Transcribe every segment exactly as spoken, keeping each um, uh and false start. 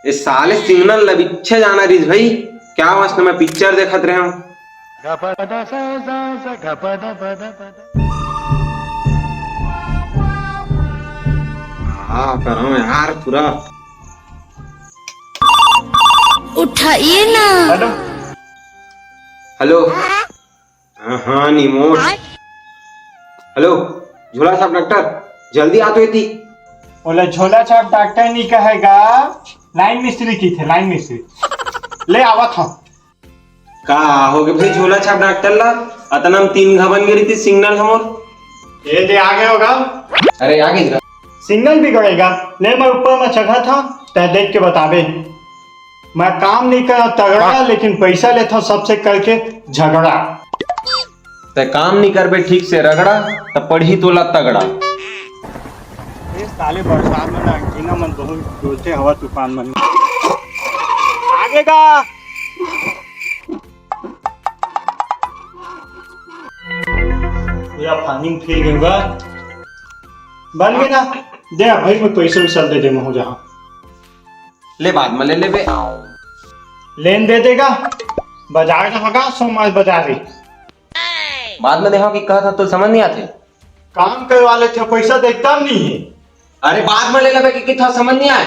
ए साले सिग्नल ल बिच्छे जाना रिस भाई, क्या मस्त मैं पिक्चर देखत रहे हूँ। हाँ, कर रहा हूँ यार पूरा। उठाइए ना। हेलो। हेलो। हाँ, हाँ, निमोट। हेलो, झोला छाप डॉक्टर, जल्दी आ तो एती। ओला झोला छाप डॉक्टर नहीं कहेगा, लाइन मिस्त्री की थे, लाइन मिस्त्री। ले आवत हूँ। का हो गए भाई झोला छाप डॉक्टर ला? अतना हम तीन घबन गे रही थी सिग्नल हमर। ये दे आ गए होगा। अरे आ गए जरा। सिग्नल बिगड़ेगा। ले मैं ऊपर में चघत हूँ, तै देख के बताबे। मैं काम नहीं कर तगड़ा, लेकिन पैसा लेता सबसे करके झगड़ा। तै काम नहीं करबे ठीक से रगड़ा, त पढ़ी तोला तगड़ा। ए साले बरसात में ना एंटीना मन बहुत डोलते हवा तूफान मन। आगे का। पूरा पानी में फिर गए बा। बन गए ना। दे भाई मैं पैसे वैसे दे दे मैं हो जहाँ। ले बाद में ले लेबे। लेन दे देगा। बाजार का होगा सोमवार बाजार ही। बाद में देखो कि कहा था तो समझ नहीं आते। काम करवा लेते हो, पैसा देखता नहीं है। अरे बाद में ले लेबे कि कितना समझ नहीं आए।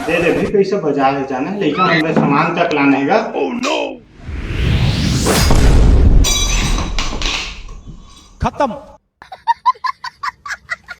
दे दे भाई, पैसा बाजार है जाना है, लेकिन हमने सामान तक लाना हैगा। खत्म।